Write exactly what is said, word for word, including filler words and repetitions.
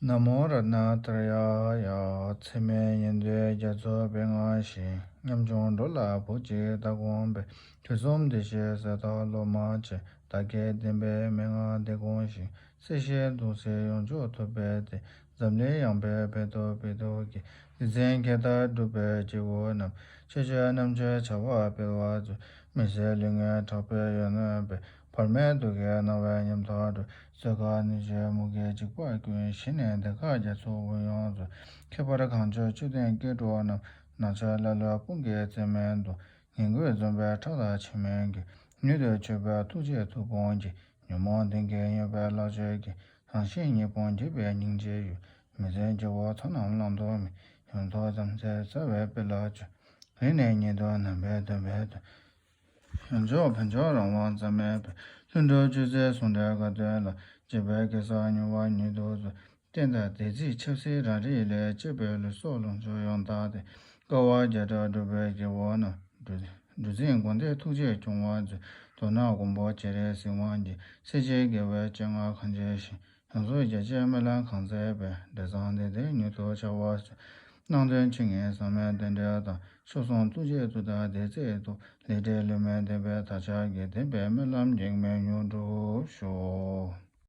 ན་མོ་རཏྣ་ཏྲ་ཡཱ་ཡ། འཚེ་མེད་ཉན་ཐོས་རྒྱ་མཚོ་པདྨ་ཞིག། ཉམ་ཆུང་འགྲོ་ལ་བུ་གཅིག་བདག་དགོངས་པས། དུས་གསུམ་བདེ་གཤེགས་ཟད་མཐའ་སློབ་མ་ཆེ། བདག་བསྐྱེད་བདེན་པའི་མན་ངག་འདི་དགོངས་ཤིག། སྲིད་ཞིའི་འདུ་བྱེད་ཡོངས་སྐྱོབ་ཐུབ་པའི་སྟེང་། འཛམ་གླིང་ཡངས་པའི་ཕ་རོལ་ཏུ་ཕྱིན་ཀྱང་། སྡེ་ཚན་བརྒྱད་ལྟར་སྒྲུབ་པའི་སྐྱེ་བོ་རྣམས། ཆོས་སྤྱོད་རྣམ་དཔྱོད་བྱ་བ་སྤེལ་བར་མཛོད། མི་བཟད་ལུས་ངན་དྲག་པོའི་གཡོ་ནོར་སྦས། བར་མའི་དུག་གིས་མནར་བའི་ཉམ་ཐག་སྒྲོལ། གསོད་ཁ་གནོད་བྱེད་མུ་གེའི་འཇིགས་པ་ཀུན། ཞི་ནས་བདེ་མཁའ་རྒྱ་མཚོའི་དབུས་ཡོངས་སུ། ཁྱད་པར་གངས་ལྗོངས་བཅུད་ལྡན་སྐྱེ་འགྲོ་རྣམས། ནགས་ཚལ་ཀླ་ཀློའི་དཔུང་གིས་འཚེ་མི་ཐུབ། ངན་རྒོལ་འཛོམས་པའི་ཁྲག་དང་ཕྱེ་མའི་གེགས། མྱུར་དུ་ཆོད་པའི་ཐུགས་རྗེས་ཐུགས་དཔོན་གྱིས། ཉོན་མོངས་གདེང་གིས་གཡོས་པའི་ལྷག་སྤྱོད་ཀྱིས། རང་གཞན་གཉིས་ཕུང་འདྲེས་པའི་སྙིང་རྗེའི་གཡུལ། མི་བཟད་སྐྱེ་བོའི་ཚོགས་རྣམས་བླང་དོར་མེད། ཡོངས་རྫོགས་རྒྱལ་སྲས་རྩ་བའི་དཔལ་ལ་སྤྱོད། རིང་ནས་ཉིད་དུ་རྣམ་པར་སྟོན་པའི་དོན། ཡུལ་མཆོག་ཕ་མཆོག་རང་དབང་རྩ་མེད་པའི། ལྷུན་གྲུབ་ཆོས་སྲིད་ཟུང་འབྲེལ་དགའ་སྟོན་ལ། བཅས་པའི་གེ་སར་མྱུར་བ་མྱུར་དུ་སྩོལ། བསྟན་དང་སྡེ་སྲིད་ཆབ་སྲིད་རང་རིགས་ལས། གཅེས་པའི་ལུས་སྲོག་ལོངས་སྤྱོད་ཡོངས་དག་སྟེ། དཀའ་བ་བརྒྱ་ཕྲག་སྒྲུབ་པའི་སྐྱེ་བོ་རྣམས། གྲུ་གཟིངས་དགོངས་ཏེ་ཐུགས་རྗེས་སྐྱོང་བར་མཛོད། མདོར་ན་མགོན་པོ་སྤྱན་རས་གཟིགས་དབང་གིས། སྲིད་ཞིའི་དགེ་བའི་སྤྱན་སྔར་གང་མཇལ་ཞིང་། ཡོངས་སུ་རྒྱ་ཆེའི་སྨོན་ལམ་གང་མཛད་པའི། འབྲས་བཟང་དེ་དེ་མྱུར་དུ་འཆར་བར་མཛོད། སྣང་སྟོན་ཆོས་ཉིད་ཟབ་མོའི་རྟེན་འབྲེལ་དང་། མཆོག་གསུམ་ཐུགས་རྗེའི་མཐུ་དང་བདེ་ཚེ་ཐོབ། ལས་འབྲས་ལུས་མེད་བདེན་པའི་མཐའ་ཆགས་ཀྱི། བདེན་པའི་སྨོན་ལམ་གེགས་མེད་མྱུར་འགྲུབ་ཤོག།